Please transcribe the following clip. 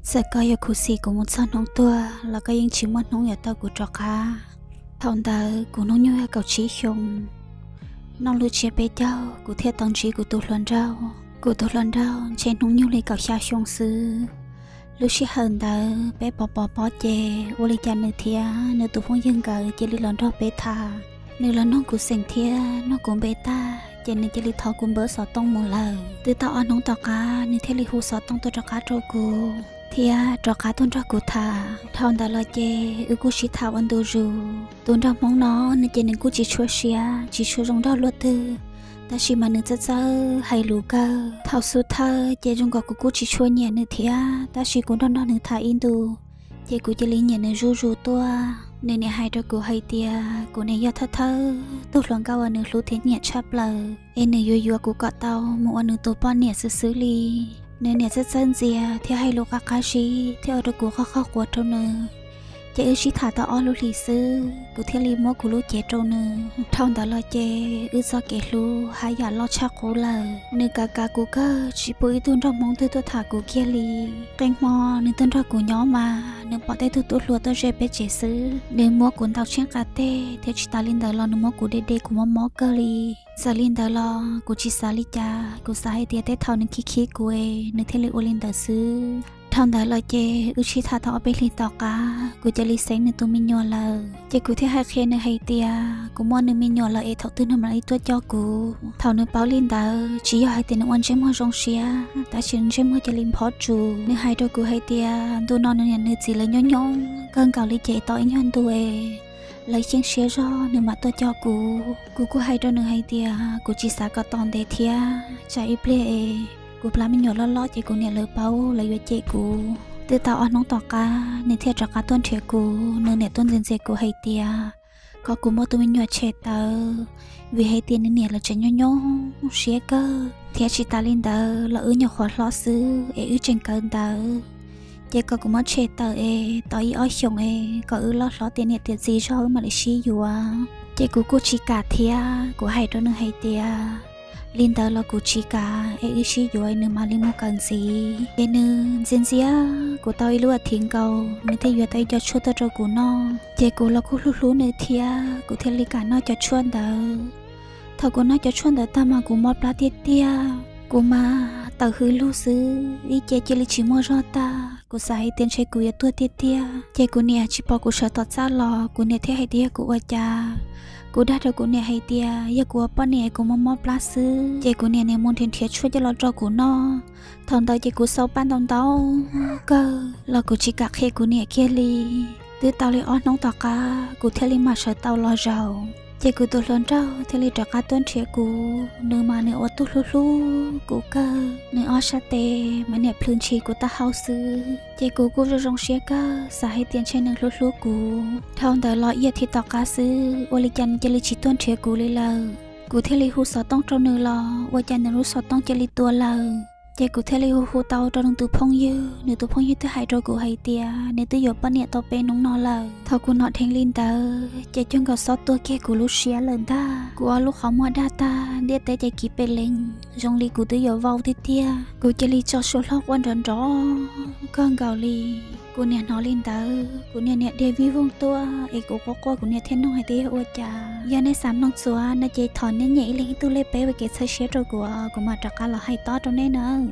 Txawm koj yuav khuv xim kuv mus txog hnub tuag los koj yeej tsis muaj hnub yuav tau kuv rov qab. Thaum ntawd kuv hnub nyoog yog kaum tsib xyoo, noj lub tsiab peb caug kuv thiaj tau ntsib kuv tus hluas nraug. Kuv tus hluas nraug ntshe hnub nyoog li kaum xya xyoo xwb. Lub sij hawm ntawd peb pov pov pob ces ua li cas nws thiab nws tus phooj ywg nkawd cia li los nrog peb tham. Nws los nug kuv xeem thiab nug kuv npe tag ces nws cia li thov kuv npawb xov tooj mus lawm. Twb tau ob hnub tom qab nws thiaj li hu xov tooj tuaj rov qab rau kuv, thiab rov qab tuaj nrog kuv tham. Dhau ntawd los ces wb kuj sib tham ua ntu zus. Tus nraug Hmoob no nws ces nws kuj tsis tshua siab tsis tshua zoo nraug luaj twg, tab sis mas nws txawj txawj hais lus kawg. Thaum xub thawj ces zoo nkaus kuv kuj tsis tshua nyiam nws thiab, tab sis kuv nrog nrog nws tham ib ntus ces kuv cia li nyiam nws zuj zus tuaj. Nws niam hais rau kuv hais tias kuv niam yog thawj thawj tug hluas nkauj uas nws hlub thiab nyiam tshaj plaws, es nws yuav yuav kuv kom tau mus ua nws tus poj niam xwb xwb li. Nws niam txawj txawj ntxias thiab hais lus qab qab zib thiab ua rau kuv qoj qoj quav rau nws. Ces wb sib tham tau ob lub hlis xwb kuv thiaj li muab kuv lub cev rau nws. Dhau ntawd los ces wb txoj kev hlub haj yam loj tshaj qub lawm. Nws kav kav kuv kawg tsis pub ib tug nraug Hmoob twg tuaj tham kuv kiag li. Qee hmo nws tuaj nrog kuv nyob mas nws pom tej tug tub hluas tuaj ze peb tsev xwb nws muab kuv ntaus tsheej qab teg thiab tsis tas li ntawd los nws muab kuv de de kuv mob mob kawg li. Txawm li ntawd los kuv tsis xav li cas, kuv xav hais tias tej thaum nws khib khib kuv es nws thiaj li ua li ntawd xwb. Dhau ntawd los ces wb sib tham tau ob peb hlis tom qab kuv cia li xeeb nws tus me nyuam lawm. Ces kuv thiaj hais qhia nws hais tias kuv muaj nws me nyuam lawm es thaum twg nws mam li tuaj coj kuv. Thaum nws paub li ntawd tsis yog hais tias nws ua ntsej muag zoo siab, tab sis ntsej muag cia li nphob tsus. Nws hais rau kuv hais tias ntu no nws niam nws txiv lawv nyob nyob kawg nkaus li ces tau ib nyuag ntu es lawv xyeej siab zog nws mam tuaj coj kuv. Kuv kuj hais rau nws hais tias kuv tsis xav kom tos ntev thiab, tsam ib pliag es kuv plab me nyuam loj loj ces kuv niam lawv paub lawv yuav cem kuv. Twb tau ob hnub tom qab nws thiaj rov qab tuaj nrhiav kuv, nws niam tuaj ntxias ntxias kuv hais tias kom kuv muab tus me nyuam tshem tawm, vim hais tias nws niam lawv tseem nyob nyob siab kawg, thiab tsis tas li ntawd los wb nyuam qhuav hlob xwb es wb tseem kawm ntawv. Ces kom kuv muab tshem tawm es tos ib ob xyoos es kom wb loj hlob tiav niam tiav txiv zog wb mam li sib yuav. Ces kuv kuj tsis kam thiab, kuv hais rau nws hais tias li ntawd los kuv tsis kam es wb sib yuav nws mam li mus kawm ntxiv. Ces nws ntxias ntxias kuv tau ib lub as thiv nkaus nws thiaj yuav tau ib co tshuaj tuaj rau kuv noj. Ces kuv los kuj hlub hlub nws thiab kuv thiaj li kam noj cov tshuaj ntawd. Thaum kuv noj cov tshuaj ntawd tag mas kuv mob plab tiag tiag, kuv mas tawm hws lug xwb, ib ce cia li tsis muaj zog tag. Kuv xav hais tias ntshe kuv yuav tuag tiag tiag. Ces kuv niam tsis pom kuv sawv tom txaj los kuv niam thiaj hais tias yog kuv ua cas. Kuv dag rau kuv niam hais tias yog kuv ua poj niam kuv mob mob plab xwb. Ces kuv niam niam mus nrhiav nrhiav tshuaj coj los rau kuv noj. Thaum ntawd ces kuv xau paj ntau ntau kawg los kuv tsis kam qhia kuv niam kiag li. Twb tau li ob hnub tom qab kuv thiaj li mam sawv tau los zaum. Ces kuv tus hluas nraug thiaj li rov qab tuaj nrhiav kuv, nws mas nws ua tub hlub hlub kuv kawg, nws ob sab tes mas niam plhws ntshis kuv taub hau xwb. Ces kuv kuj zoo zoo siab kawg xav hais tias ntshe nws hlub hlub kuv. Dhau ntawd los ib as thiv tom qab xwb ua li cas nws cia li tsis tuaj nrhiav kuv li lawm. Kuv thiaj li hu xov tooj rau nws los ua cas nws lub xov tooj cia li tua lawm. Ces kuv thiaj li hu hu tau rau nws tus phooj ywg, nws tus phooj ywg twb hais rau kuv hais tias nws twb yuav poj niam tau peb hnub no lawm. Thaum kuv hnov dheev li ntawd ces cuag nkaus xob tuag kiag kuv lub siab lawm ntag. Kuv ob lub qhov muag dag tag, ntiaj teb ces kiv pes lees zoo li kuv twb yuav vau tiag tiag. Kuv cia li tso suab hlo quaj nrov nrov kawg nkaus li. Kuv niam hnov li ntawd kuv niam niam dhia vij voog tuaj es kuv quaj quaj kuv niam thiaj nug hais tias yog ua cas. Yog nej xav mloog txuas no ces thov nej nyem ib leeg ib tug like peb ua kev txhawb siab rau kuv, kuv mam rov qab los hais tob rau nej nawb.